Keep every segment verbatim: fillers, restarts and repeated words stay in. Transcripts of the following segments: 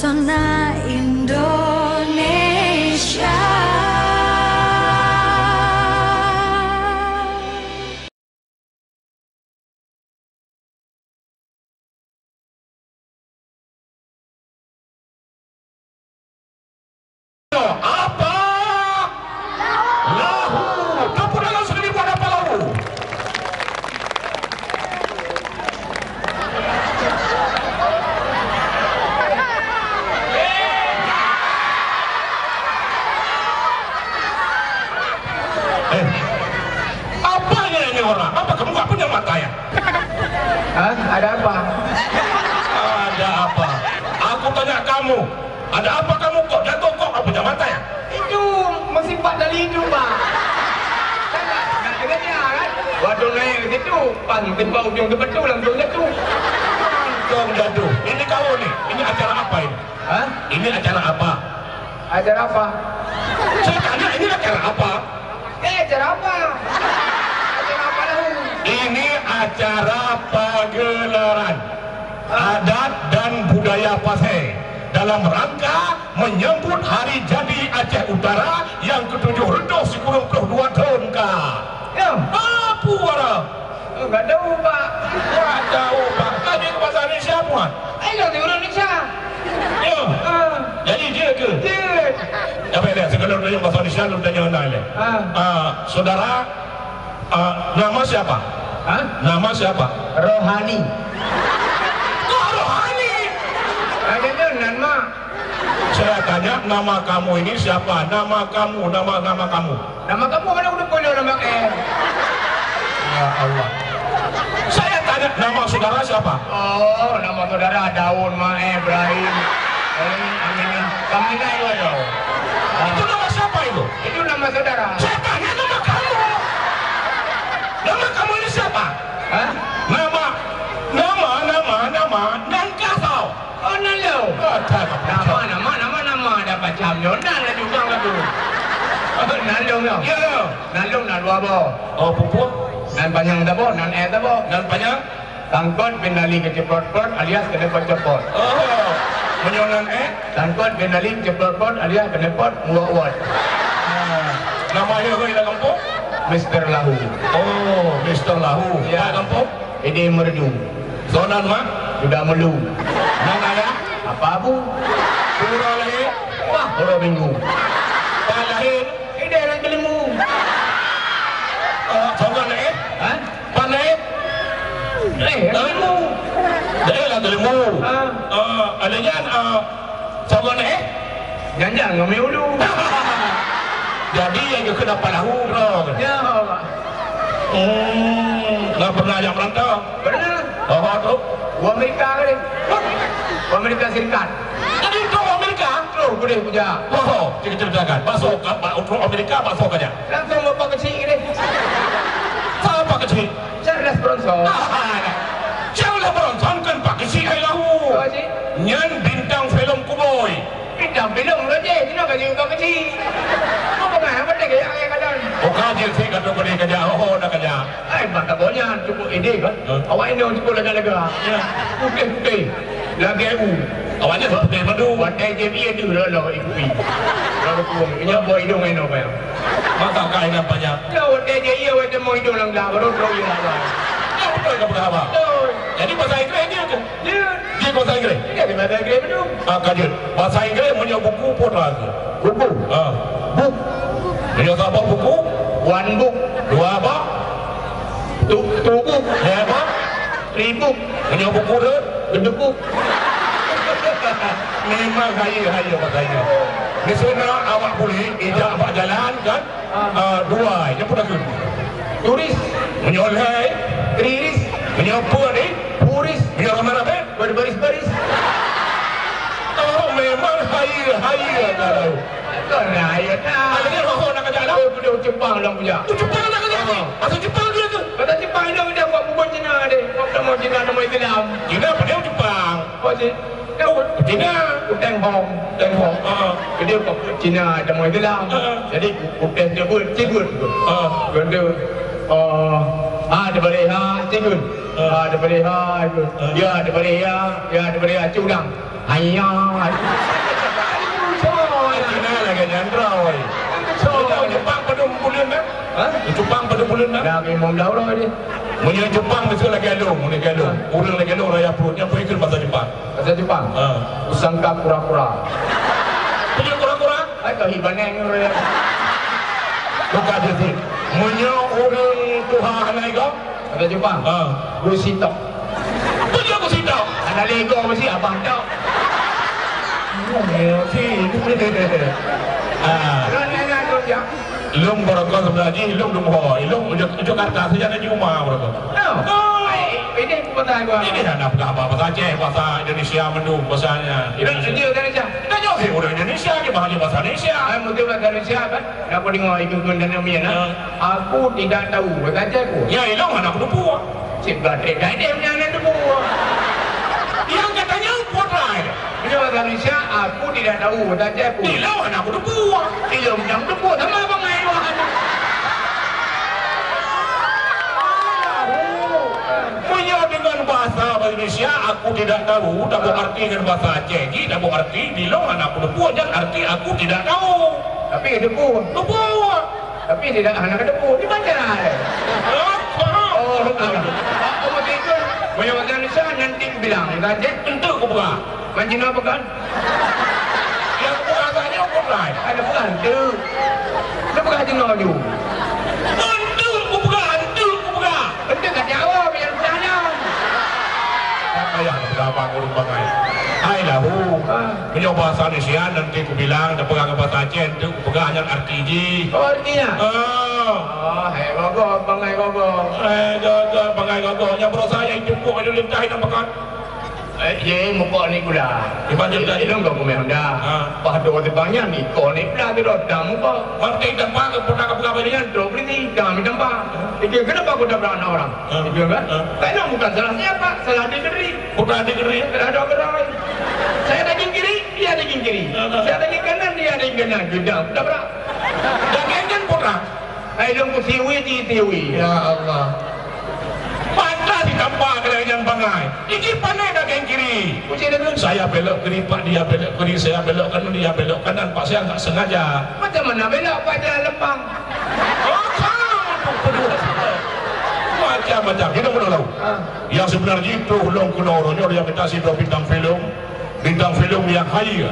Pesona Indonesia. Apa? Lahu. Tepuk tangan sekali buat apa lahu? Eh, apanya ini orang? Apa kamu nggak punya mata ya? Hah? Ada apa? Ada apa? Aku tanya kamu, ada apa kamu kok jatuh kok nggak punya mata ya? Itu musibah dari itu, Pak. Kan nggak, nggak dengar dia, kan? Waktu naik ke situ, pan timpa ujung sepatu, langsung jatuh. Langsung jatuh. Ini kau ni, ini acara apa ini? Hah? Ini acara apa? Acara apa? Saya tanya, ini acara apa? Eh, acara apa? Acara apa dah? Ini acara pagelaran adat dan budaya Pasai dalam rangka menyambut hari jadi Aceh Utara yang ketujuh redoh sikureueng ploh dua thon ka. Ya. Apa wara? Oh, nggak tahu, Pak. Nggak tahu, Pak. Tadi ke bahasa Indonesia, Pak. Ayo, di Indonesia. Ya. Ah. Jadi dia ke? Dia. Apa dia? Sekarang dia bahasa Indonesia, lu tanya orang lain. Ah. Ah, saudara, ah, nama siapa? Hah? Nama siapa? Rohani. Kok Rohani? Ada tu nan mak. Saya tanya, nama kamu ini siapa? Nama kamu, nama, nama kamu. Nama kamu mana udah punya nama eh? Ya Allah. Saya tanya, nama saudara siapa? Oh, nama saudara Daun, Mae, Ibrahim. Eh, Aminah. Aminah itu ada. Ah. Itu nama siapa itu? Itu nama saudara. Saya tanya nama kamu. Nama kamu ini siapa? Hah? Nama, nama, nama, nama, nan kasau. Oh, nan lôn. Oh, tak, tak, tak. Nama, nama, nama, nama ada macam nyoe. Nan laju bang laju. Oh, nan lôn, lôn. Ya, lôn. Nan lôn, nan dua boh. Oh, pupuk? Nan panyang saboh, nan eh saboh. Nan panyang? Sangkot bin Ali keuceupot-pot alias keuneupot-ceupot. Oh, meunyoe nan eh? Sangkot bin Ali keuceupot-pot alias keuneupot muwot-wot. Ah, nama dia ke dalam kampung? Mister Lahu. Oh, Mister Lahu. Ya. Kat kampung? Ede Merdu. Sonan mak? Sudah melu. Nan ayah? Apa Abu? Pura lahir? Wah, pura minggu. Pak lahir? Ede Lam Kelimbu. Oh, sonan eh? Hah? Pak lahir? Eh, Lam Kelimbu. Ede Lam Kelimbu. Ah. Ah, ada nyan, ah, sonan eh? Jangan ngambil ulu. Jadi yang ke dapat lahu bro. Ya Allah. Hmm, nggak pernah ajak merantau? Pernah. Oh, tu. Di Amerika kali. Di Amerika Serikat. Jadi tu Amerika? Terus boleh puja. Oh, cerita-ceritakan. Bakso, untuk Amerika, bakso aja. Langsung bapak kecil ni. Siapa kecil? Charles Bronson. Ah, Charles Bronson kan pak kecil hai lahu. Apa sih? Nyan bintang filem Kuboy. Bintang filem lo je, sino ka jeuet pak kecil. Apa kan? Apa tak kaya kaya kalan? Oh, kaji sih kata boleh kerja. Oh, dah kerja. Hai, mata bonya cukup ide kan? Huh? Awak ini cukup lega-lega. Ya. Putih-putih. Lagi u. Awaknya seperti madu. Watai je dia tu lo lo ibu i. Lalu pun, ini apa hidung ini apa ya? Mata kain apa ya? Lo watai je iya watai mau hidung lang dah baru terus iya lah. Ya betul ke apa? Betul. Jadi bahasa Inggris dia tu. Dia. Dia bahasa Inggris. Dia di bahasa Inggris betul. Ah, kaji. Bahasa Inggris punya buku pun lagi. Buku. Ah. Book. Dia apa buku? One book. Dua apa? Tu, tu book. Ya apa? Three book. Punya buku tu? Bedebuk. Memang kaya, kaya bahasa Inggris. Di sana awak boleh ijak bak jalan kan? Ah. Ah, dua, dia pun dah tu. Turis. Menyolai. Kriris. Menyopot ni. Puris. Menyolai mana, eh? Berbaris-baris. Oh, memang haya, haya kalau. Kau raya tak? Ada dia roh nak kerja lah. Oh, tu Jepang lah punya. Tu Jepang nak kerja ni. Ah. Asal Jepang dia tu. Kata Jepang dia, dia buat bubur Cina dia. Buat nama Cina, nama Islam. Cina apa dia Jepang? Oh, si. Cina. Utang Hong. Utang Hong. Ah. Jadi, Cina, nama Islam. Ah. Jadi, utang dia buat, dia buat. Ah. Kata, oh, ah, dia balik, ha, dia buat. Ya, diberi hai tu. Ya, diberi ya. Ya, diberi ya. Curang. Hanya. Cina lagèe nyan droe. Cupang padum buleuen kan? Ha? Cupang padum buleuen kan? Dah lima belas orang ni. Meunyoe Jepang mesti lagèe lôn, lagèe lôn. Ureueng lagèe lôn raya pruet, nyan peue kheun bahasa Jepang? Bahasa Jepang? Ha. Usangka kura-kura. Punya kura-kura? Ai, kau hibaneng ureueng. Bukan je sih. Meunyoe ureueng tuha hana igoe? Bahasa Jepang? Ha. Gusitok. Punya gusitok? Hana lego mesti abang tok. Ya, sih. Ah. Lôn ingat lôn, ya. Lôn barokon sebenarnya, lôn dum ho. Lôn ujuk, ujuk kata saja na di rumah barokon. Oh. Oh. Ai, ini pesan gua. Ini dah nak peugah apa? Bahasa Aceh, bahasa Indonesia mandum, bahasanya. Indonesia. Indonesia. Kita jauh sih orang Indonesia, dia bahasa bahasa Indonesia. Ai, mungkin bahasa Indonesia kan? Nak peudeueng ikut guna dan mian, ha? Ya. Aku tidak tahu, bahasa Aceh ku. Ya, ilong anak lupa. Cik Gadrek, Gadrek punya anak debu. Yang katanya putra ya. Dia bahasa Indonesia, aku tidak tahu, bahasa Aceh ku. Ilong anak debu. Ilong yang debu, sama abang Aiwan. Meunyoe deungon bahasa Indonesia, aku tidak tahu, dak buet arti ngon bahasa Aceh jih, dak buet arti, ilong anak debu, nyan arti aku tidak tahu. Tapi debu. Debu. Tapi tidak hana ketepu, di mana ada? Oh, oh, oh. Aku mesti ikut. Banyak orang Indonesia nanti bilang, kan, Cik? Untuk kubuka. Kan Cina bukan? Yang kubuka agaknya bukan. Ada bukan, tu. Dia bukan Cina tu. Untuk kubuka, untuk kubuka. Untuk kat Jawa, biar bertanya. Tak payah berapa urus bangai. Hai lahu. Ah. Meunyoe bahasa Indonesia nanti kubilang, dak peugah bahasa Aceh, tu Peugah nyan arti jih. Oh, artinya? Ah. Oh, hai gogoh, bangai gogoh. Hai gogoh, bangai gogoh. Nyang berusaha nyang cukup aju lintah hitam pekat. Eh, ye, muka ni gula. Iban je tadi. Ilong kau kumeh honda. Ha. Pah dua tebang nyan ni, kau ni pula tu dah muka. Berarti tempat ke pernah ke pegang beri nyan, tu beri ni, kami tempat. Itu kenapa aku tak berani orang? Ha. Itu kan? Ha. Karena bukan salah siapa, salah diri. Bukan diri. Salah dua orang. Saya daging kiri, dia daging kiri. Ha. Saya daging kanan, dia daging kanan. Sudah, sudah berapa? Daging kan putra. Hai lôn ku siwi ji siwi. Ya Allah. Pantas ditampa keulangan bangai. Ini pandai daging kiri. Kucing daging. Saya belok kiri, Pak, dia belok kiri, saya belok kanan, dia belok kanan, Pak, saya nggak sengaja. Macam mana belok, Pak, jalan lempang? Macam-macam. Kita pun tahu. Ah. Yang sebenarnya itu lôn keunoe uroe nyoe, yang kita sidroe bintang filem. Bintang filem nyang hai,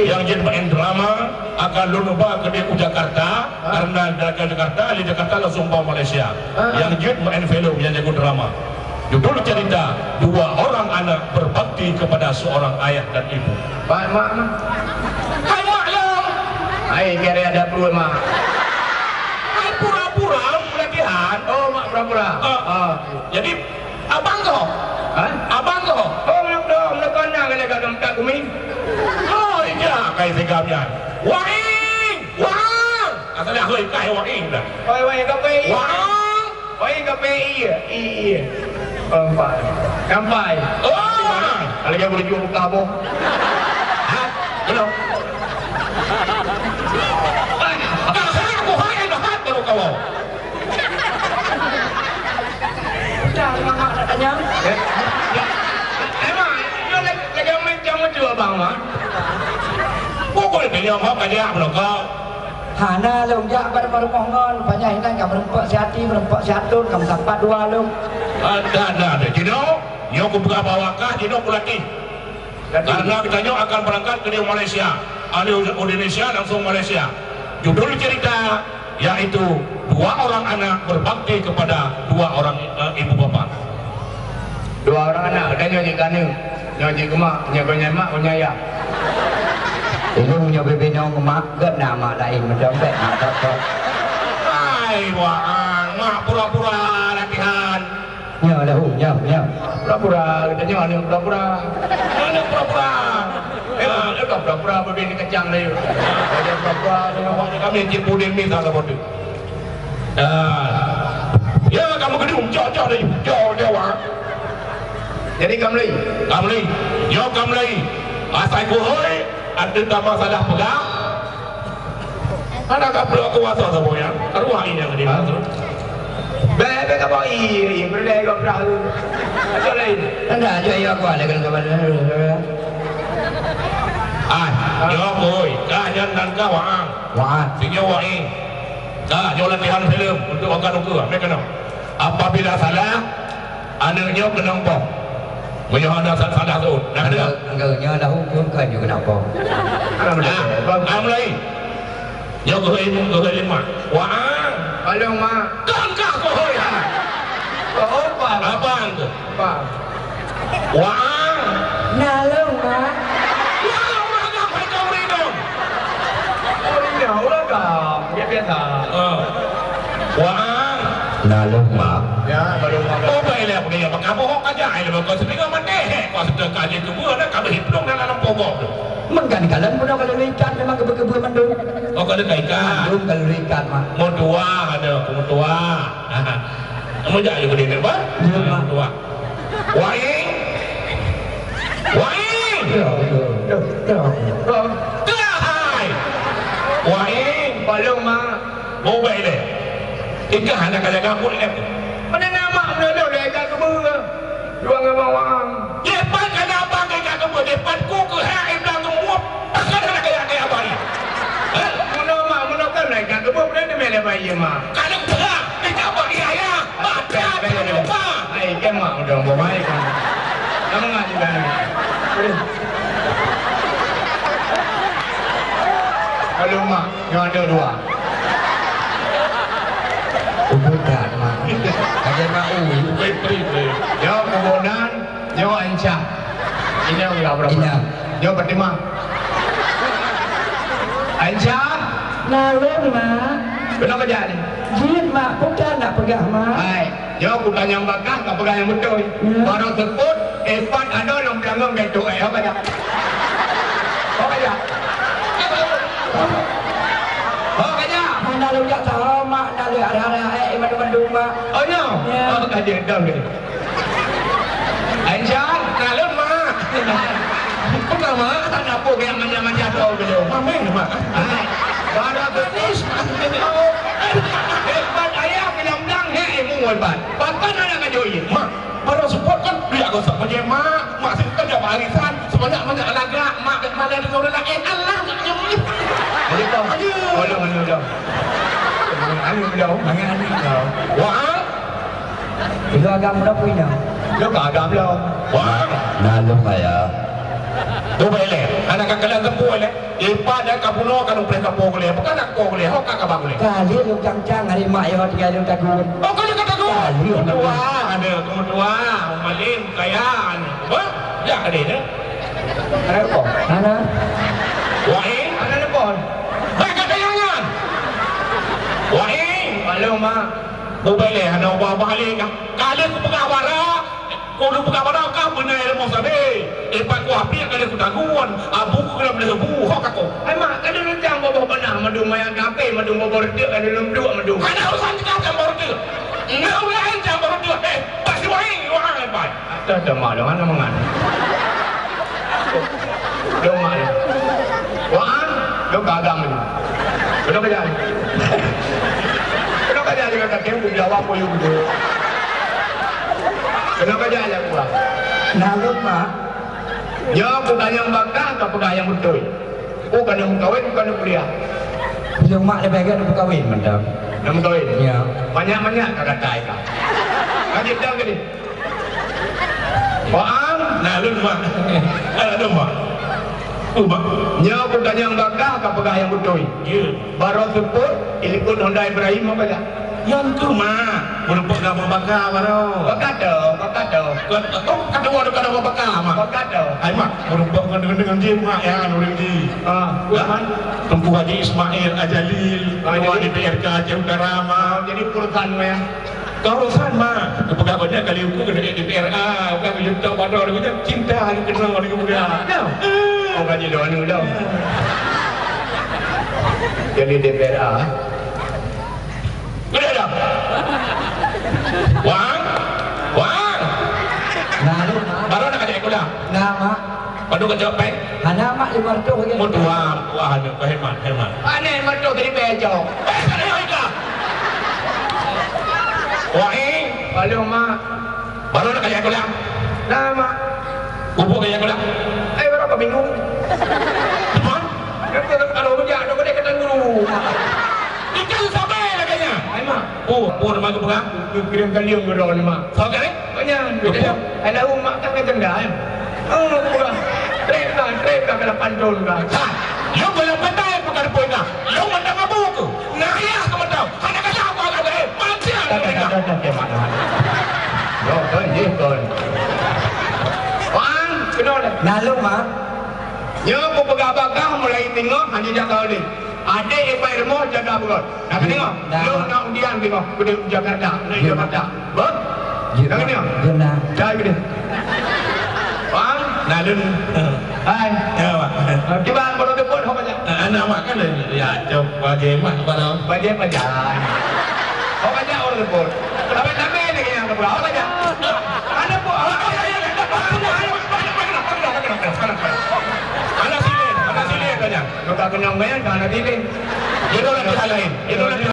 nyang jeuet main drama akan lôn ba keudeh u Jakarta, karena dari Jakarta, dari Jakarta langsung ba Malaysia. Nyang jeuet main filem, nyang jago drama. Judul cerita, dua orang anak berbakti kepada seorang ayah dan ibu. Mak, mak, mak. Hai mak lôn. Hai, biar ada perut mak. Hai pura-pura pelatihan. Oh, mak pura-pura. Ah. Ah. Jadi Abang kah? Ha? Abang kah? Oh, meunyoe, meunyoe kau na keuneuk ka geumeung. Oh, ija kai sigam nyan. Waing! Waang! Asal dah hoi kai waing dah. Oi, waing ka pei. Waang! Waing ka pei, iya, iya. Kampai. Kampai. Oh! Kalau dia boleh jual buka apa? Ha? Belum. Dah saya aku hai dah hat baru kau. Dah, mak nak tanya. Eh, eh, mak, dia lagi, lagi main jam tu, abang, mak. Pukul dia, mak, banyak belum kau? Hana lôn jak bak rumoh ngon, panyang inan ka meureumpok si Ati, meureumpok si Atun, ka meusapat dua lôn. Ada, ada, ada. Jinoe, nyoe kupeugah bahwa kah jinoe kulatih. Karena kita nyoe akan berangkat ke Malaysia. Ahli Indonesia langsung Malaysia. Judul cerita yaitu dua orang anak berbakti kepada dua orang, eh, ibu bapa. Dua orang anak, dan nyoe jih kanu, nyoe jih geumak, nyoe geunyai mak, geunyai ayah. Ilong nyoe bibinong mak, geuh na mak laén meudompet mak tok-tok. Hai, wah, mak pura-pura latihan. Nyoe lahu, nyoe, nyoe. Pura-pura, geutanyoe aneuk pura-pura. Aneuk pura-pura. Eh, ah, aneuk pura-pura, beubi ni kacang laju. Aneuk pura-pura, aneuk awak ni kami cit puding ni tak saboh tu. Ah. Ya, kamu gedung, cok, cok laju. Cok, cok, wah. Jadi, kamu lagi? Kamu lagi. Nyoe kamu lagi. Asai kuhôi, ada tambah salah pegang. Hana ka peue kuasa saboh nyan. Arwah inong di dalam tu. Bèk, bèk ka bak ie, ie peureulèe gob perahu. Aja laén. Anda aja ie aku ada kena kabar. Ah, nyoe boy, ka nyan dan ka Waang. Waang. Sinyoe Waing. Ka, nyoe latihan filem untuk akan ukeue, ambil kena. Apabila salah, aneuk nyoe keunong poh. Meunyoe hana sa-, salah tu, nah, Enggak, enggak, nyoe dah hukum kan juga nak poh. Nah, nah, mulai. Nyoe geuhôi, geuhôi lé mak. Waang. Palong, Mak. Kon kah geuhôi, ha? Oh, apa? Abang tu. Apa? Waang. Nalong, Mak. Waang, urang agam hai kau ridong. Oh, iya, urang agam. Biasa. Oh. Waang. Nalong, Mak. Ya, baru Mak. Oh, baiklah, aku dia pakai bohong aja. Ai, lepas kau sedang mati, heh, kau sedang kaji tu, buat dah, kau hiplong dalam pokok tu. Mengkan kalan pun kalau ikan memang kebeu-kebeu mandum. Oh, kalau ikan. Mandum kalau ikan, Mak. Mau tua ada, mau tua. Kamu jak juga dia, Pak? Ya, Mak. Mau tua. Waing! Waing! Ya, ya, ya, ya. Keuhai! Waing! Balong, Mak. Bau baik deh. Ikah anak kaya kampung ni. Mana nama menolong dari kat kebun? Dua ngon bawang. Depan kana abang dari kat kebun, depan ku keuhai blang kebun. Takkan anak kaya-kaya abang ni. Hah? Mula, Mak, mula kan dari kat kebun, mana ni mele bayi, Mak? Kalau perang, dekat abang ni ayah. Mata terlupa. Hai, kan mak udah bawa baik kan. Nama ngah juga ni? Kalau mak, yang ada dua. Ubutan, mak. Ada mak, ui. Baik, baik, baik. Ya, kubonan, nyoe Aisyah. Ini yang berapa? Ini. Nyoe Fatimah. Aisyah. Nalong, Mak. Kenapa jadi? Jin, Mak. Bukan nak peugah, Mak. Hai. Nyoe kutanyong bak kah, kapeugah nyang beutôi. Ya. Barô seupôt, ipat adoe lam beulangong geucok, eh, ho ka jak? Ho ka jak? Ho ka jak? Hana lôn jak sahoe, Mak, na lheueh arah-arah, eh, mandum-mandum, Mak. Oh, nyoe? Ya. Oh, ka jeuet dong deh. Aisyah, na lôn, Mak. Bukan, Mak, tak ada apa yang manja-manja tu, gitu. Mameh, Mak. Hai. Barô seupôt. Ipat ayah bilang-bilang, hei, ibu, ipat. Pakon aneuk ka joi? Mak, barô seupôt kan, biar kau sab paje mak, mak sih kerja barisan, sebanyak-banyak lagak, mak bek malèe deungon ureueng laén, alah, mak nyoe. Jadi kau, aduh, aduh, aduh, aduh. Aduh, aduh. Mangat aneuk kau. Wah. Itu agam berapa ini? Lo ka agam lo. Wah. Nah, lo kaya. Tu boleh. Anak kakalan tempuh, boleh. Ipa dan kapunoe ka lôn preh kapoe gulèe, bukan kapoe gulèe, ho ka kaba gulèe. Ka lheueh lôn cang-cang hari mak yo tinggai lôn tagun. Oh, ka lheueh ka tagun? Ka lheueh. Meutuah, ada meutuah, malém, kaya, aneuk. Wah, jak ka deh, deh. Ada apa? Hana. Waing? Hana apa? Hai, ka kaya nyan. Waing? Halo, Mak. Ubé lé, hana ubah-ubah lé, ka. Ka lheueh kupeugah bara, Kudung peugah bak droe ka beuna ilmu sabe. Ipat kuah piek ka lheueh kutagun. Abu ku lom lheueh bu, ho ka ko. Hai mak, ka lôn cang boboh beunah, mandum manyang kape, mandum boboh reuteuek, ka lôn duek mandum. Hana urusan teuka cang boh reuteuek. Nyoe laén cang boh reuteuek. Eh, pasti waing, waang, eh, pai. Dah, dah, mak, dah, mana mangan? Dah, mak, dah. Waang, dah, gagang ni. Kena kerja. Kena kerja dengan kaki, aku jawab, aku yuk dulu. Kena kerja aja gua. Nah, lôn, Mak. Nyoe kutanyong bak kah, kapeugah nyang beutôi. Ku ka na meukawen, ku ka na kuliah. Lôn, Mak, leubeh gèt na meukawen mantong. Na meukawen? Ya. Banyak-banyak ka kata ka. Ka jeuet dah ke ni? Waang? Nah, lôn, Mak. Eh, lôn, Mak. Lôn, Mak. Nyoe kutanyong bak kah, kapeugah nyang beutôi. Ya. Barô seupôt, telepon Honda Ibrahim apa ya? Nyan tu, Mak. Meureumpok gabah baka baroe. Baka tu, baka tu. Kat-, oh, kata orang tu kata orang baka, Mak. Baka tu. Hai, Mak, meureumpok ngon, ngon, ngon jin, Mak, ya, ngon ureueng jin. Ah, ya. Teungku Haji Ismail Ajalil, ah, ketua jadi D P R K Aceh Utara, Mak. Oh, jadi urusan, Mak, ya. Kau urusan, Mak. Kepeugah banyak kali uku kena D P R A, bukan keu juta badoe, cinta lagi kena lagi muda. Ya. Oh, kan jadi anu dah. Jadi D P R A. Udah dah. Wang, Wang. Nah, lu, Mak. Baru nak ajak sekolah. Nah, Mak. Padu ka jawab, Pai? Hana, Mak, lima ratus lagi. Mun dua, dua hana, hemat, hemat. Mana lima ratus tadi, Pai, jawab? Eh, tak ada yang ikut. Wahai, halo, Mak. Baru nak kaya kulang. Nah, Mak. Pupuk kaya kulang. Eh, berapa minggu? Hah? Kan kalau rujak, dah boleh kata guru. Ikan sabai lah kayaknya. Hai, Mak. Oh, oh, nama tu pegang? Kirim kalium ke dalam ni, Mak. Sagai? Banyak. Betul. Ada umat kan kena dendam. Oh, kurang. Trep lah, trep lah kalau pantun lah. Ha, lo kalau pandai bukan pun dah. Lo mandang abu ke? Nah, ya, kamu tahu. Hana kata apa kata, eh. Mati lah. Tak, tak, tak, tak, tak, Mak. Yo, kon, ye, kon. Wan, kenal dah. Lalu, Mak. Nyoe peugah bagah mulai teungoh hana jak kau ni. Adek ipai rumoh jaga beurot. Nak keudeungoe? Dah. Lôn na undian teungoh keudeh u Jakarta, na i Jakarta. Beuh? Nak keudeungoe? Jeuet dah. Cai keudeh. Paham? Nah, lôn. Hai. Ya, Mak. Ah, kiban baru telepon, ho bajak. Ah, anak Mak kan, ya, cok bajai mah, baru. Bajai, bajai. Ho bajak baru telepon. Tapi, tapi lagi yang telepon, ho bajak. Anak buah, ho bajak. Anak sini, anak sini tanya. Bukan kenyang banyak, anak sini. Dia orang pihak lain. Dia orang